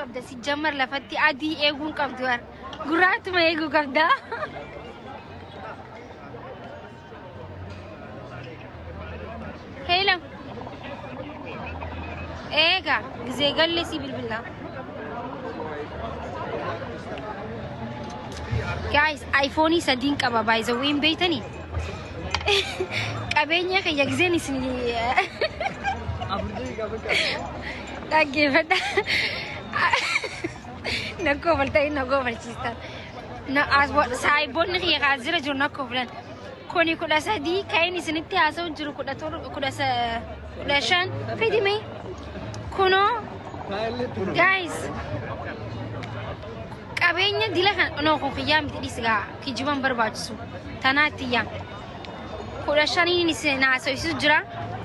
Qabda si jammar lafatti adii eeguun qabdu har. Gurraachuma eeguu qabda. Hello. Eega gizee galle si bilbila. Guys, iPhone sadiin qaba by the way hin beektanii? Qabeenya kiyya gizeen isin dhaggeeffadha. Na kofaltanii na kofalchiistan. Na as saayiboonni kiyya kaas jira jiru na koflan. Kuni 13 kan inni isinitti haasa'u jiru 17 15 fidi mee. Kunoo guys qabeenya dila kan no kun kiyyaa miti dhis gaa kijiban barbaachisu tanaatti yaa 15n isin haasa'isisu jira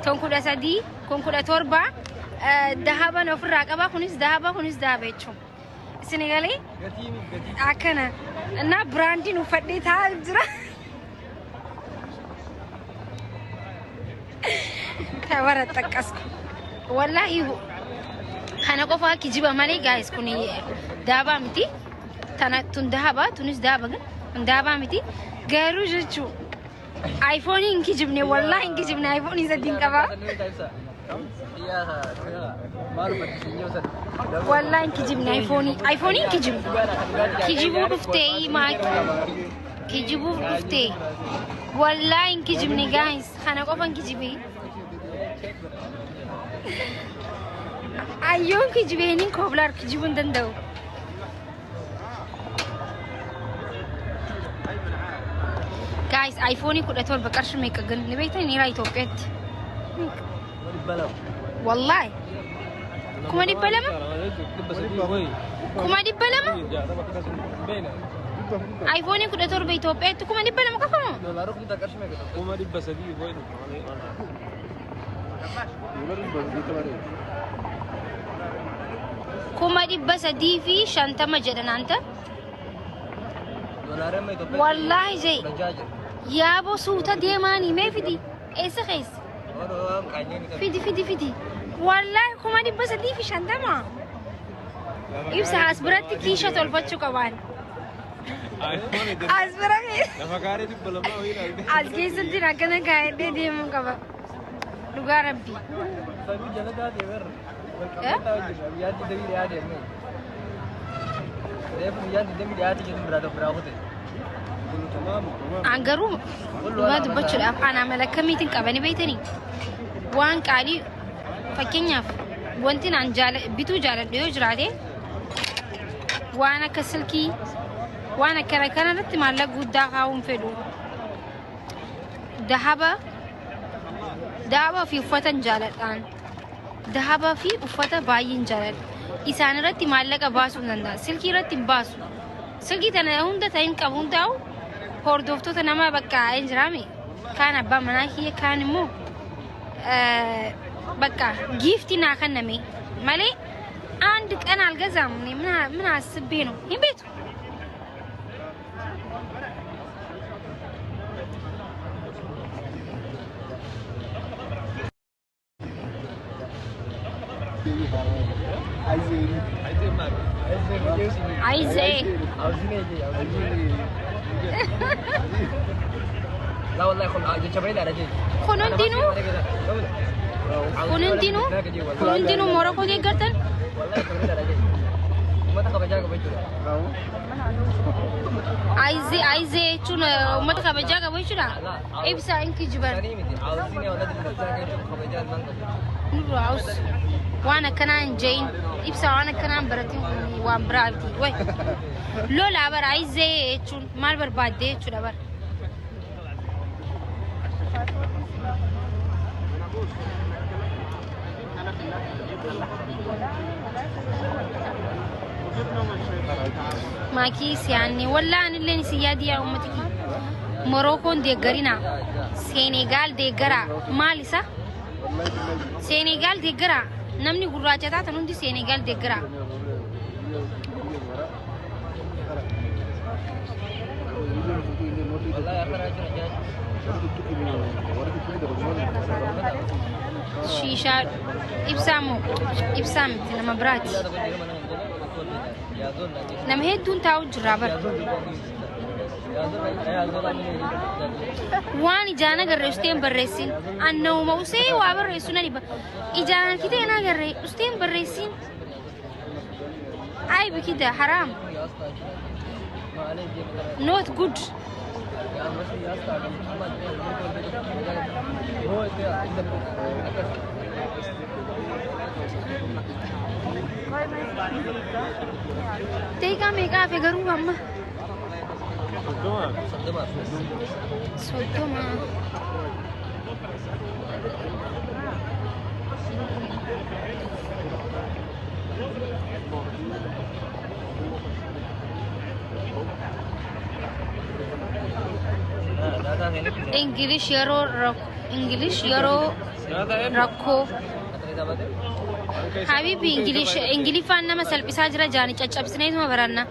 ton 13 kun 17 dahaban ofirraa qaba kunis dahaba kunis dahaba jechuun isin galee akkana እና ብራንዲን uffadhee taa'aa jira. Tabara xaqqasku. Wallaahi kana qofaa kijiba malee guys kun daabaa miti. Tana tun dahabaa tunis daaba ግን kun daabaa miti. Garuu jechuu iPhone hin kijibne wallaahi hin kijibne iPhone sadiin qaba. Wallaahi hin kijibne iPhone iPhone hin kijibne. Kijibuu dhuftee maa kijibuuf dhuftee wallaahi hin kijibne guys kana qofa hin kijibee. Ayyoon kijibeenin kooblaar kijibuu hin danda'u. Guys, iPhone 17 qarshii meeqa gan ni beektan dhiiraa Itoophiyaatti? Wallaahi. 200,000? 200,000? iPhone 17 Itoophiyaatti 200,000 qofa moo? 300,000 wayi. 350,000 jedhan anta. Wallaahi jee. Yaaboo suuta deemaanii mee fidi. Eessa keessa? Fidi fidi fidi. Wallaahi 350,000. Ibsa as biratti kiisha tolfachuu qabaan. As bira Lafa gaarii 200 wayii ilaalte. As keessatti akkana kaa'edhee deemuu qaba. Dhugaa rabbi. Eh? An garuu dhugaa dubbachuudhaaf an amala akkamiitiin qabani beektanii? Waan qaalii fakkeenyaaf wanti naan bituu jaaladhu yoo jiraate waan akka silkii waan akkana kana irratti maallaqa guddaa kaa'uu hin fedhu. Dahaba dahaba fi uffatan jaaladhaan. Dahaba fi uffata baay'een jaaladha. Isaan irratti maallaqa baasuu hin danda'a. Silkii irratti hin baasu. Silkii tana hunda ta'in qabu hundaa'u hordoftoota nama bakka hin jiraame. Kaan abbaa manaa kiyya kaan immoo በቃ ጊፍት naa kenname malee አንድ ቀን አልገዛም። እኔ ምን አስቤ ነው ይህ ቤቱ عايزة ايه؟ عاوزين ايه عاوزين ايه؟ لا والله خل جبريل على جي Kun hundinuu kun hundinuu kun hundinuu Morokoo deeggartan والله جبريل على جي ما تخبجا قبل عايزة عايزة jechuun uummata kabajaa qabu jechuudha. Ibsaa in kijiban. عاوزين يا ولاد المساكين خبجا المنطقه Nurraa us waan akkanaa hin je'in ibsaa waan akkanaa hin baratin kun waan biraati. Way lolaa bara aizee jechuun maal barbaadde jechuudha bara. Maakii siyaanni wallaa anilleen isin yaadi yaa uummata kiyya. Morookoon deeggarinaa. Seenegaal deeggaraa. Maal isa? Seenegaal deeggaraa. Namni gurraacha taatan hundi Seenegaal deeggaraa. والله يا اخي رجل Shiishaa ibsaa moo ibsaa miti nama biraati. Nama hedduun taa'u jira bara. Waan ijaan agarre ustee hin barreessin. Annawuma usee waa barreessu na dhiba. Ijaan harkitee na agarre ustee hin barreessin. Aybi kida haraam. Not good. Daqiiqaa meeqa hafe garuu amma? 30. English yeroo English yeroo rakkoo. Habibi, English Ingiliffaan nama salphisaa jira jaani caccabsineetuma baranna.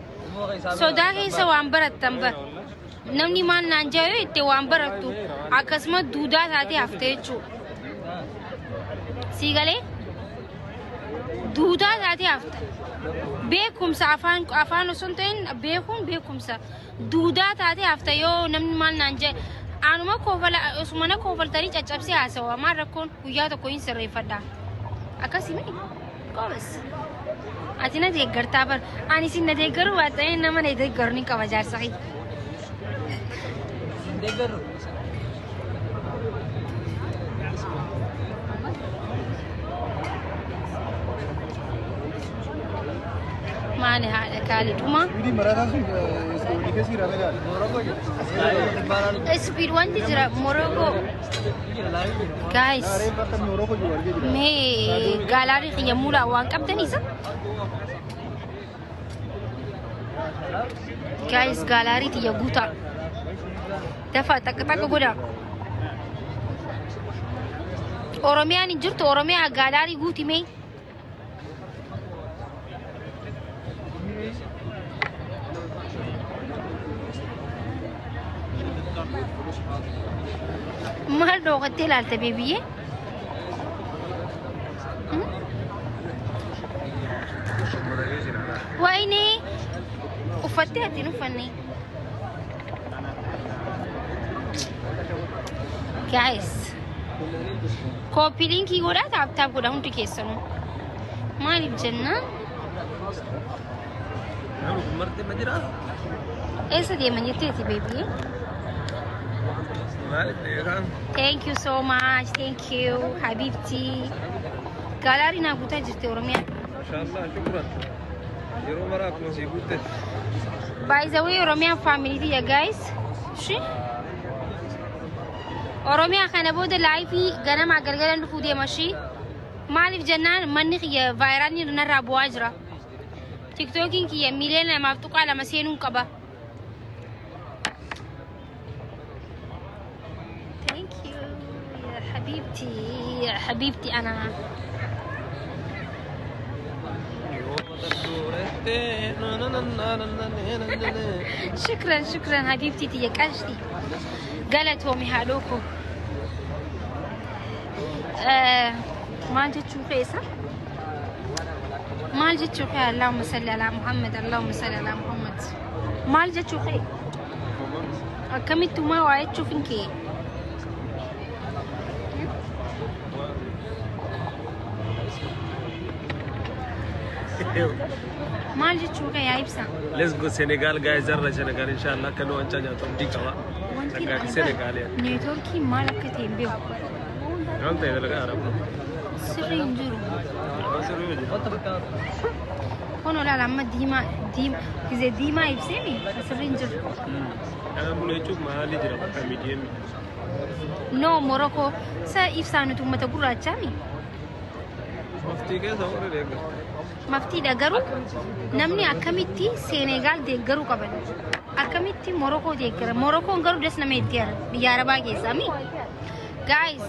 Sodaa keessa waan barattan bar. Namni maal naan jaa yoo itti waan barattu akkasuma duudaa taatee hafte jechuudha. Sii galee duudaa taatee hafta. Beekumsa afaan afaan osoo hin ta'in beekuun beekumsa duudaa taatee hafta. Yoo namni maal naan jaa anuma koofala osuma na koofaltanii caccabsee haasawa, maal rakkoon? Guyyaa tokko hin sirreeffadha. Akkasii miti qobas. Ati na deeggartaa bar, ani isin na deeggaruu baatanii nama na deeggaru ni qaba jaarsa kiyya. Deeggaru. Maali haadha kaalidhuma. Speediin maraataan sun walii keessa jira dhagaa. Speed wanti jira Morocco. Guys. Reef akka Morocco jiru argee jira. Mee gallery kiyya muulaa waan qabdanisa? Guys, gallery tiyya guutaa. Dafa takka takka godhaa. Oromiyaan hin jirtu, Oromiyaa gallery guuti mee. Maal dhooqattee ilaalta beebiyyee? Wayne, uffattee ati hin uffanne. Guys, copy link godhaa, tap tap godhaa hundi keessanuu. Maaliif jennaan? Marti ma jiraa? Eessa deeman jetteeti beebiyyee? Maaliif dheeraan? Thank you so much. Thank you, Habibti. Gallery naa guutaa jirti Oromiyaa. Mashallah, shukran. Yeroo maraa akkuma sii guutte. By the way, Oromiyaan family tiyya guys. Shi? Oromiyaa kana booda live ganamaa galgalan dhufuu deema shi. Maaliif jennaan manni kiyya viralni narraa bu'aa jira. TikTokiin kiyya 2.2 miliyoona seenuun qaba. Thank you يا حبيبتي، يا حبيبتي أنا. شكرا شكرا حبيبتي tiyya qashti. Galatoomi haadhoo koo. Maal jechuu keessa? Maal jechuu kee? اللهم صل على محمد، اللهم صل على محمد. Maal jechuu kee? Akkamittumaa waa jechuuf hin kee? Maal jechuu kee yaa ibsa? Let's go Senegal guys, zarra Senegal inshallah akka nu wancaa nyaatu abdii qaba. Wanti Dhaggaati Senegal yaa. Networkii maal akka ta'e hin beeku. Waan ta'e dalagaa Arabu. Sirrii hin jiru. Waan sirrii hojii. Kun olaala amma diimaa diimaa gizee diimaa ibseemi sirrii hin jiru. Kana buna jechuun maali jira bakka miidiyeen. No, Morocco sa ibsaa nuti uummata gurraachaami. Maftii keessa warri deeggartu. Maftiidha garuu namni akkamitti Seenegaal deeggaruu qaban? Akkamitti Morokoo deeggara? Morokoon garuu das nama itti ara biyya Arabaa keessaa mi? Guys,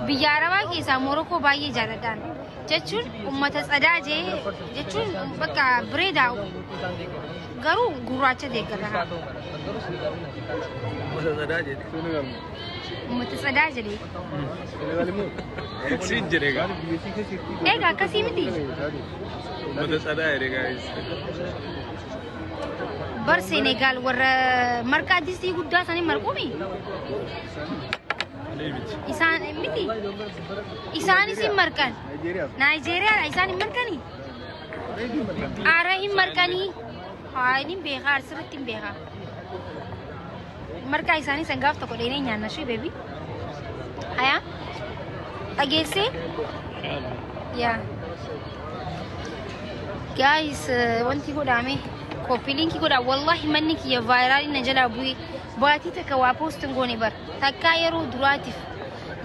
biyya Arabaa keessaa Morokoo baay'ee jaalladhaan. Jechuun uummata tsadaa jee jechuun bakka bireedaa garuu gurraacha deeggara. Uummata tsadaa jedhe. Senegal. Uummata tsadaa jedhee. Senegal immoo Siin jedhe egaa. biyyattii keessa jirti. Egaa akkasii miti. Uummata sadaa jedhe guys. Bar Senegaal warra marqaa distii guddaa sanii marqumi. Malee miti. Isaan miti. Isaanis hin marqan. Naayijeeriyaa. Naayijeeriyaadha isaan hin marqanii. Reetii marqan. Aara hin marqanii. Haa inni hin beekaa sirriitti hin beekaa. Marqaa isaanii san gaaf tokko dheenee nyaanna shii beebi. Hayaa dhageessee yaa. Guys, wanti godhame copy link godha. Wallahi manni kiyya viral na jalaa bu'e. Baatii takka waa post hin goone bar. Takkaa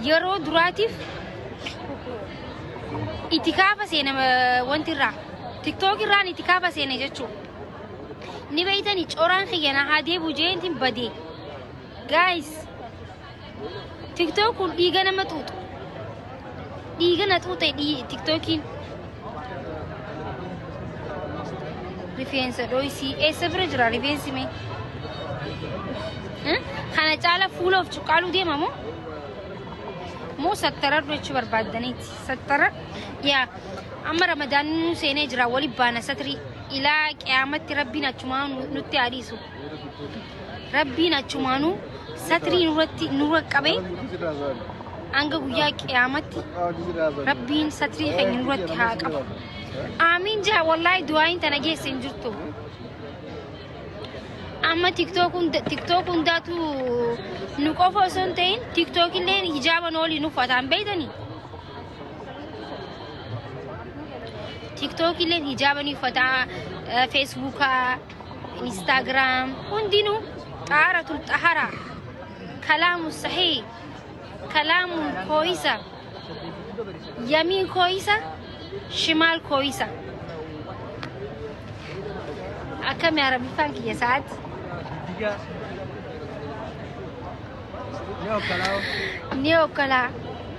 yeroo duraatiif itikaafa seena wanti irraa TikTok irraan itikaafa seene jechuu. Ni beeytani coraan kiyya na haa deebi'u jeentiin badee. Guys, TikTok kun dhiiga nama xuuxu. Dhiiga na xuuxe TikTokiin. Rifeensa dhoysii eessa bira jira rifeensi mee? Kana caala fuula of cuqqaaluu deema moo? Moo sattaradhu jechuu barbaaddaniiti? Sattara yaa amma Ramadaan nu seenee jira wali baana satrii ilaa qiyaamatti rabbiin achumaa nutti haa dhiisu. Rabbiin achumaanuu satrii nurratti nurra qabee hanga guyyaa qiyaamatti rabbiin satrii keenya nurratti haa qabu. Amiin jaa wallaahi du'aayin tana geesse hin jirtu. Amma TikTok hundaatu nu qofa osoo hin ta'in TikTok illee hijaaba nu waliin uffataan beeytanii. TikTok illee hijaaba ni uffataa, Facebookaa, Instagram hundinuu xaaratul xahara kalaamu sahih kalaamu kooyisa yamiin kooyisa shimaal kooyisa. Akkami Arabiffaan kiyya sa'aati? Digaa. Ni okkalaa. Ni okkolaa.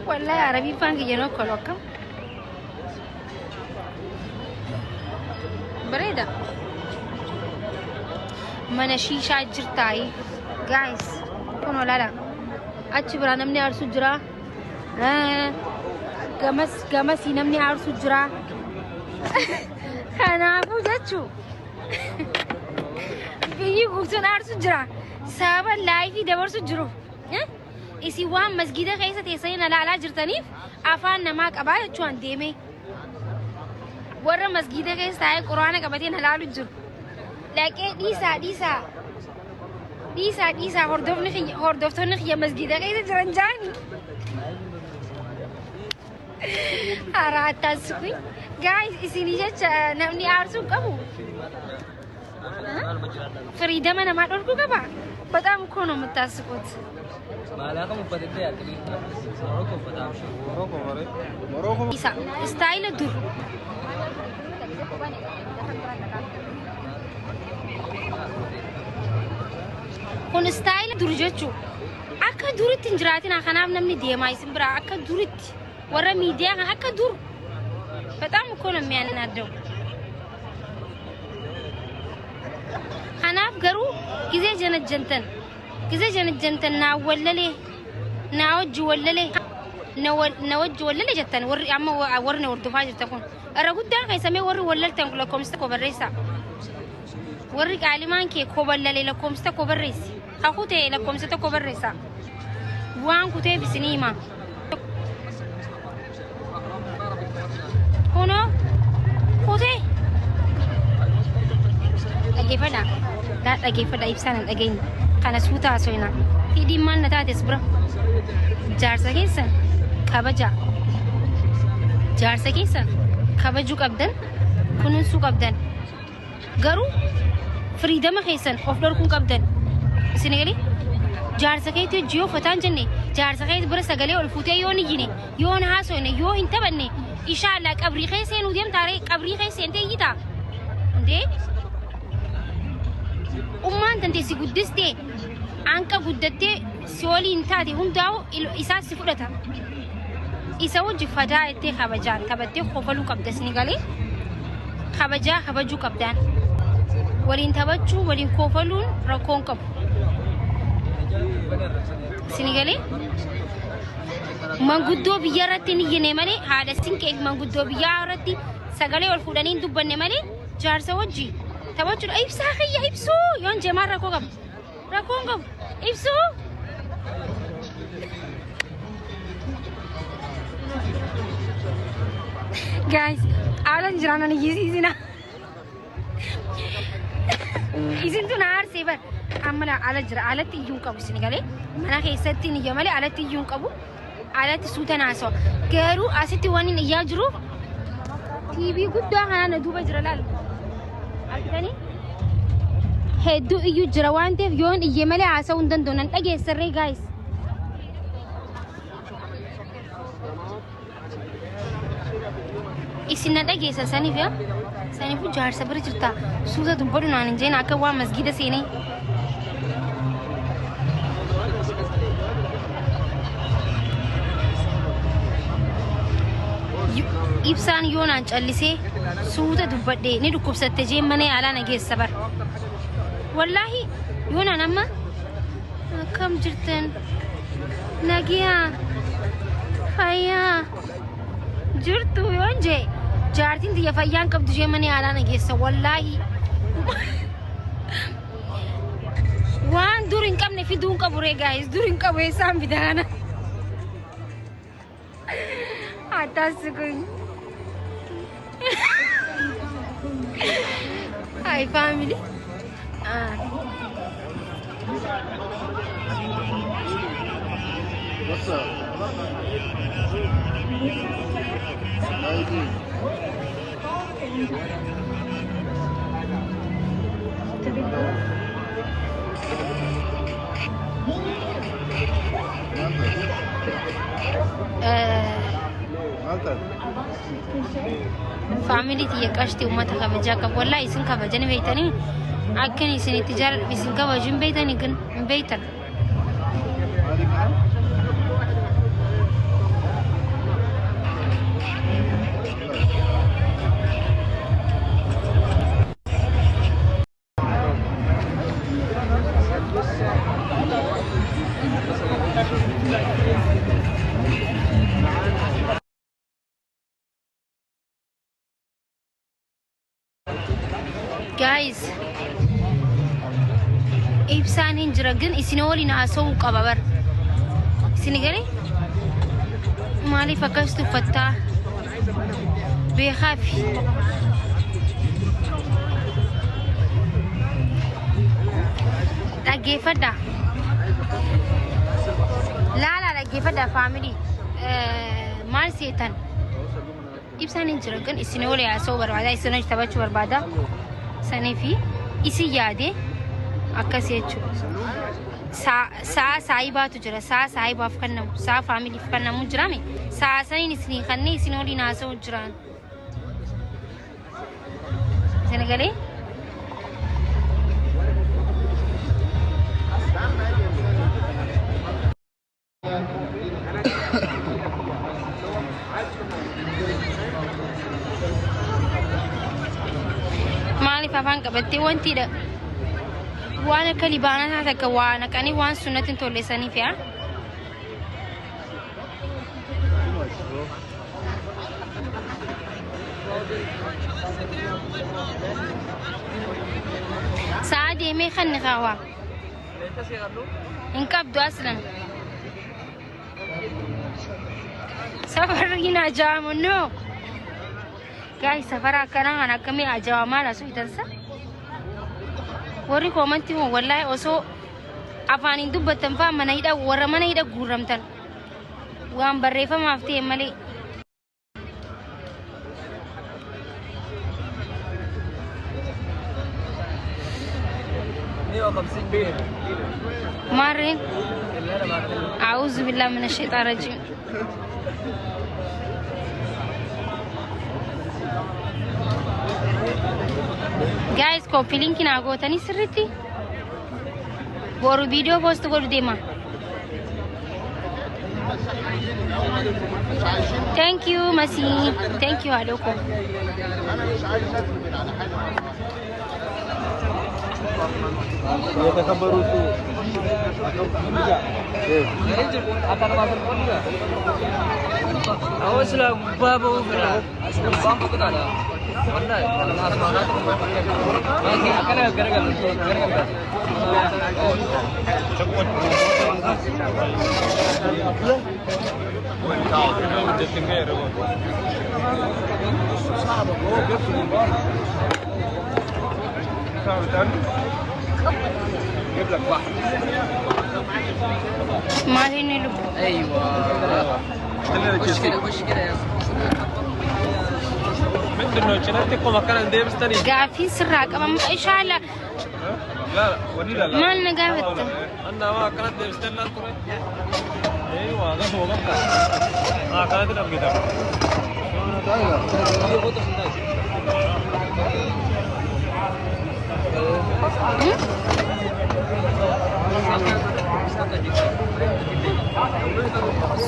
Wallahi Arabiffaan kiyya ni okkolu akkam? Bareeda. Mana shiishaa jirtaayi. Guys, kun olaala. Achi biraa namni aarsu jira. Gamas gamasii namni aarsu jira. Kanaafuu jechuu biyyi guutuun aarsu jira. Sababa live dabarsu jiru. Isin waan masgida keessa teessanii na laalaa jirtaniif afaan namaa qabaa jechuun deemee. Warra masgida keessa taa'ee quraana qabatee na laalu jiru. Dhaqee dhiisaa dhiisaa. Dhiisaa dhiisaa hordofni kiyya hordoftoonni kiyya masgida keessa jiran jaani. Haraattaan sukui. Guys, isinii jecha namni aarsuu hin qabu. Freedom namaa dhorkuu qaba. በጣም እኮ ነው የምታስቁት። Maalaa uffatettee yaadde Morookoo uffata abshii. Morookoo maree. Morookoo. Isa style dur. Kun style dur jechuu akka duritti hin jiraatin kanaaf namni deemaa isin biraa akka duritti warra miidiyaa kan akka dur በጣም እኮ ነው የሚያናደው። Kanaaf garuu ጊዜ janajjantan ጊዜ janajjantan naa wallalee naa wajji wallalee na wajji wallalee jettan warri amma warri na hordofaa jirtan kun irra guddaan keessamee warri wallaltan lakkoomsa tokko barreessaa. Warri qaalimaan kee koballalee lakkoomsa tokko barreessi. Kakuu ta'e lakkoomsa tokko barreessaa. Waan kuteef isinii hima. Kunoo kutee dhaggeeffadha. Daa dhaggeeffadha ibsaan hin dhageenye. Kana suuta haasofna. Hidhiin maal na taates bira. Jaarsa keessan kabaja. Jaarsa keessan kabajuu qabdan kunuunsuu qabdan. Garuu freedom keessan of dhorkuu qabdan. Isin galee jaarsa keetti hojii yoo uffataan jenne jaarsa keetti bira sagalee ol fuutee yoo hin iyyine yoo hin haasofne yoo hin taphanne inshallah qabrii keessa seenuu deemtaaree qabrii keessa seentee iyyitaa. Indee ummaan tante si guddistee hanqa guddattee si waliin taate hundaa'u isaa si fudhata. Isa wajji fadaa jettee kabajaan taphattee kofaluu qabda isin galee kabajaa kabajuu qabdaan. Waliin taphachuu waliin kofaluun rakkoon qabu. Isin galee manguddoo biyya irratti hin iyyine malee haadha sinqee fi manguddoo biyyaa irratti Sagalee ol fuudhanii hin dubbanne malee jaarsa wajji taphachuudha. Ibsaa kiyya ibsuu yoon jeemaan rakkoo qabu. Rakkoo hin qabu. Ibsuu. Guys, haalan jiraan ani iyyisiisina. Isintu na aarsee bar. Amma ala jira alatti iyyuu hin qabu isin galee mana keessatti ni iyya malee alatti iyyuu hin qabu. Alatti suuta naasawa. Garuu asitti waan inni iyyaa jiru TV guddaa kanaa na duuba jira laal. Argitanii? Hedduu iyyuu jira waan ta'eef yoon iyye malee haasa'uu hin danda'u nan dhageessarree guys. Isin na dhageessan saniif yaa saniifuu jaarsa bira jirta suuta dubbadhu naan hin jeen akka waan masgiida seenee. Ibsaan yoo naan callisee suuta dubbadhe ni dhukkubsatte jeen mana yaalaa na geessa bar. Wallaahi yoo naan amma akkam jirtan nagiyaa fayyaa jirtu yoon jee jaartiin tiyya fayyaan qabdu jee mana yaalaa na geessa wallaahi. Waan dur hin qabne fiduu hin qabu ree gaayis dur hin qabu eessaan fida kana. Attaasikuun. Hi family. Ah. What's up? How you doing? Maal taate? Family tiyya qashti uummata kabajaa qabu. Wallaahi isin kabajani beeytanii akkan isin itti jaalladhu isin kabaju hin beeytanii ግን hin beeytan. Maali kana? Guys, ibsaan hin jira ግን isin waliin haasa'uu qaba bar. Isin galee maaliif akkas tuffattaa beekaa fi dhaggeeffadha. Laalaa dhaggeeffadha family. Maal seetan? Ibsaan hin jira ግን isin waliin haasa'uu barbaada isin wajji taphachuu barbaada. Sanii fi isin yaade akkas jechuudha. Sa'a saayibaatu jira. Sa'a saayibaaf kennamu, sa'a familyf kennamu jirame. Sa'a saniin isinii kennee isin waliin haasa'uu jiran. Isin galee? Maaliif afaan qabattee wanti dha? Waan akka libaanaa takka waa naqanii waan sunnatti hin tolle saniif yaa. Too much, bro. Sa'a deemee kan ni kaawaa. Hin qabdu aslan. Safarri hin ajaa'imu no. Guys, safara akkanaa kan akkamii ajaa'aa maal asuu itansa? Warri commentii kun wallaahi osoo afaaniin dubbattan fa'aa mana hidha warra mana hidha guurramtan. Waan barreeffamaaf ta'e malee. 150 جنيه. Maarreen اللي انا بعتها. أعوذ بالله من الشيطان الرجيم. Guys, copy link naa gootanii sirriitti boru viidiyoo post godhu deema. Thank you Masi. Thank you haadhoo koo. يتكبروا سوء ايه. Awwa silaa gubbaa ba'uu fedha. Gubbaan boqotaadha. Wallahi akkana garagala garagala. Maal inni lubbu? Aywa. Wash kira wash kira yaa. Mindinoo cinatti akkuma akkanan deebistanii. Gaaffiin sirraa qabama. Inshaalla maal na gaafatta? Anna waa akkanatti deebistee naan ture. Eeywa akkasuma bakka. Akkanatti argita.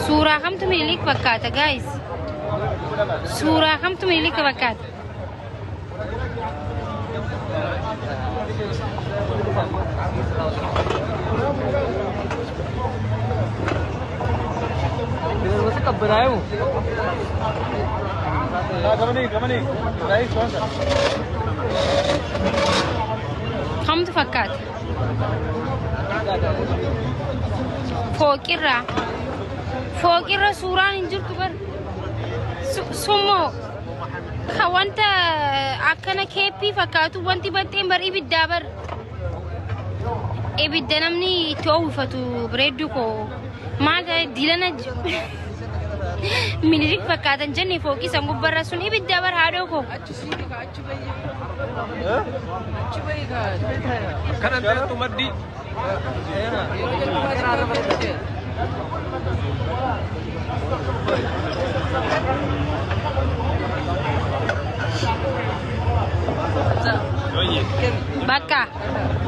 Suuraa kamtu Minilik fakkaata guys? Suuraa kamtu Minilik fakkaata? Qabbanaa'u. Kamtu fakkaata? Fooqirraa. Fooqirra suuraan hin jirtu bar. Summoo ka wanta akkana keeppii fakkaatu wanti baxxeen bar ibiddaa bar. Ibidda namni itti oowwifatu bareedduu koo maal ta'e dilana Minilik fakkaatan jenne fooqii san gubbarra sun ibidda bar haadhoo koo. Achi siini ka achi bayi. Achi bayi ka. Akkanan ta'ettu maddii. Yeroo jalqabaa sana bareeddee. Bakka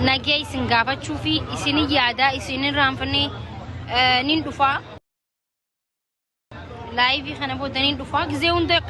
nagee isin gaafachuu fi isin yaadaa isin irraanfannee nin dhufaa. Live kana booda nin dhufaa gizee hunda.